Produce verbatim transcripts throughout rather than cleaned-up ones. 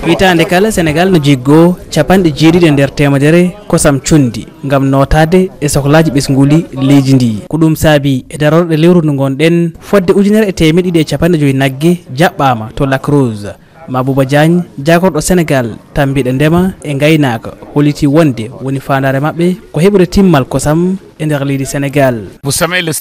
Hitaande kala, Senegaal no jiggoo capanɗe jeeɗiɗi e nder teemedere kosam conndi ngam nootaade e sohlaaji ɓesnguuli leydi ndi. Ko ɗum saabi e darorɗe lewru ndu ngonɗen, fodde ujunere e teemeɗe ɗiɗi e capanɗe joyi nagge jaɓɓaama to Lac Rose. Mabouba Diagne, jaagorɗo Senegaal tammbiiɗo ndema e ngaynaaka, hollitii wonde woni faandaare maɓɓe ko heɓude timmal kosam e nder leydi Senegaal.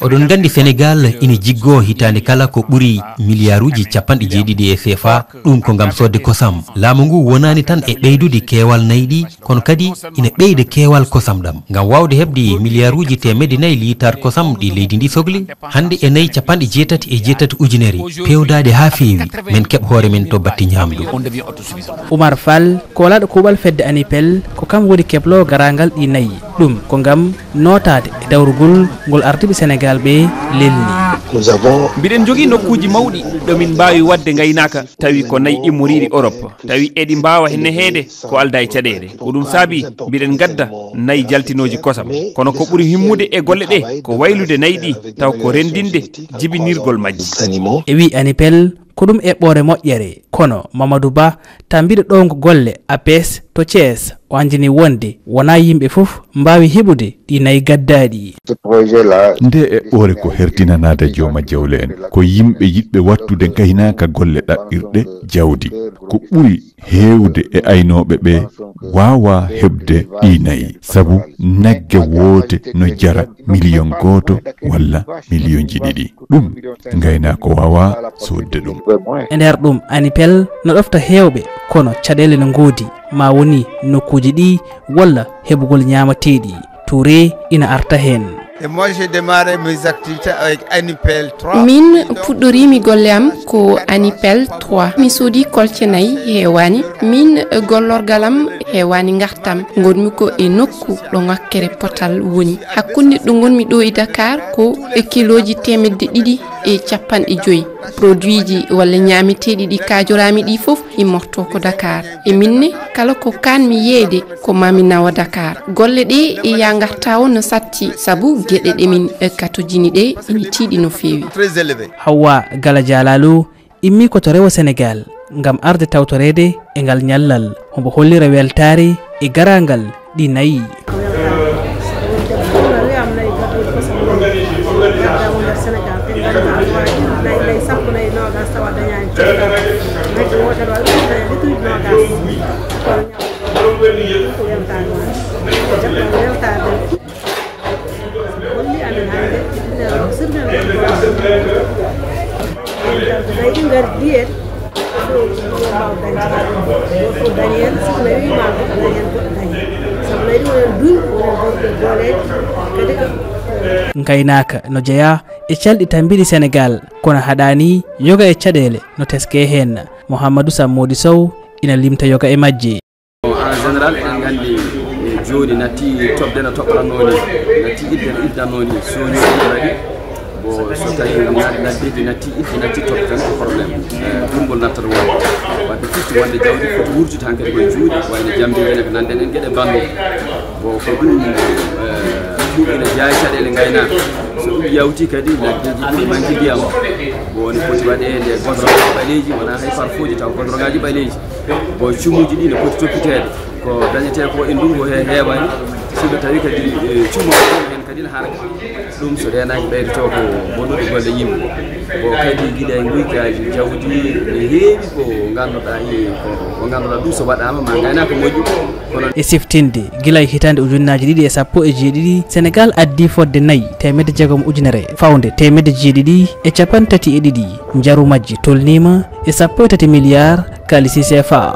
Oɗon nganndi Senegaal ina jiggoo hitaande kala ko ɓuri miliyaaruuji capanɗe jeeɗiɗi e C F A, ɗum ko ngam soodde kosam. Laamu ngu wonaani tan e ɓeydude keewal nayi ɗi, kono kadi ina ɓeyda keewal kosam ɗam. Ngam waawde heɓde miliyaaruuji teemedde nayi liitar kosam ɗi leydi ndi sokli, hannde e nayi capanɗe jeetati e jeetati ujunere, peewdaaɗe haa feewi, men keɓ hoore men to batte ñaamdu. Oumar Fall, koolaaɗo kuuɓal fedde Anipel, ko kam woni kebloowo garaangal ɗi nayi. Ɗum ko ngam nootaade e dawrugol ngol ardiiɓe Senegaal ɓe lelni. Mbiɗen njogii nokkuuji mawɗi ɗo min mbaawi waɗde ngaynaaka, tawi ko nayi immoriiɗi Europe, tawi eɗi mbaawa neheede ko aldaa e caɗeele. Ko ɗum saabi mbiɗen ngadda nayi jaltinooji kosam. Kono ko ɓuri himmude e golle ɗe ko waylude nayi ɗi taw ko renndinde jibinirgol majji. E wii Anipel, ko ɗum eɓɓoore moƴƴere. Kono Mamadou Ba, tammbiiɗo ɗowngo golle A P S to Thiès, o anndinii wonde wonaa yimɓe fof mbaawi heɓude ɗi nayi gaddaaɗi. Nde eɓɓoore ko hertinanaade jooma jawle en, ko yimɓe yiɗɓe waɗtude ngaynaaka golle ɗaɓɓirɗe jawdi. Ko ɓuri heewde e aynooɓe ɓe waawaa heɓde ɗi nayi, sabu nagge woote no jara miliyon gooto walla miliyonji ɗiɗi. Ɗum, ngaynaako waawaa soodde ɗum. E nder ɗum, Anipel no ɗofta heewɓe, kono caɗeele no ngoodi, ma woni nokkuuji ɗi walla heɓugol ñaamateeɗi. Touré ina arta heen. Et moi, j'ai démarré mes activités avec Anipel trois. Min puɗɗoriimi golle am ko Anipel trois. Mi soodii kolce nayi, heewaani. Min, gollorgal am heewaani ngartam. Ngonmi ko e nokku ɗo ŋakkere potal woni. Hakkunde ɗo ngonmi ɗo e Dakar ko e kilooji teemedde ɗiɗi e capanɗe joyi. Produitji walla ñaameteeɗi ɗi kaajoraami ɗi fof immorto ko Dakar. E minne, kala ko kaanmi yeeyde ko maa mi nawa Dakar. Golle ɗe ya ngartawo no satti, sabu geɗe ɗe min katojini ɗe ina tiiɗi no feewi. Très élevé. Hawwa Gala Jalalo immii ko to rewo Senegaal ngam arde tawtoreede e ngal ñallal, hombo hollira weltaare e garaangal ɗi nayi. Ngaynaaka no jeyaa e calɗi tammbiiɗi Senegaal, kono haɗaani yoga e caɗeele no teskee heen. Mouhamadou Sammoudi Sow ina limta yoga e majje. En général, eɗen nganndi, eh, jooni natti toɓde no toɓɓatnoo ni, natti idde no iddatnoo ni, sooñooji ɗi mbaɗi. Bon, so tawi na-, naddeeji natti idde, natti toɓɓe tan ko problème. Eh, dumbol nattata won. Wadde firti wonde jawdi foti wurtude hankadi koye juuɗe, wayno jambeeji ene ko nannden en geɗe banndo. Bon, ko ɗum, eh, ɗum ene jeyaa e caɗeele ngaynaaka. So ɗum yawti kadi, naddeeji ɗi manki ndiyam. Bon, ne poti waɗeede godorogaaji ɓaleeji, wonaa hay parfois taw godorogaaji ɓaleeji. Bon, cumuuji ɗi ne poti toppiteede. Ko dañetee ko e ndunngu he heewaani. Si ɓe tawi kadi, eh, cumo heen kadi ne harka. Ɗum so reenaaki ɓeydoto ko bonnude golle yimɓe. Bon, kadi gila e nguykaaji jawdi ne heewi ko ngannduɗaa, e ko, ko ngannduɗaa ɗum so waɗaama ma ngaynaaka moƴƴu. E siftinde, gila e hitaande ujunnaaji ɗiɗi e sappo e jeeɗiɗi, Senegaal addii fodde nayi teemedde jeegom ujunere fawde teemedde jeeɗiɗi e capanɗe tati e ɗiɗi. Njaru majji tolniima e sappo e tati miliyaar kaalisi C F A.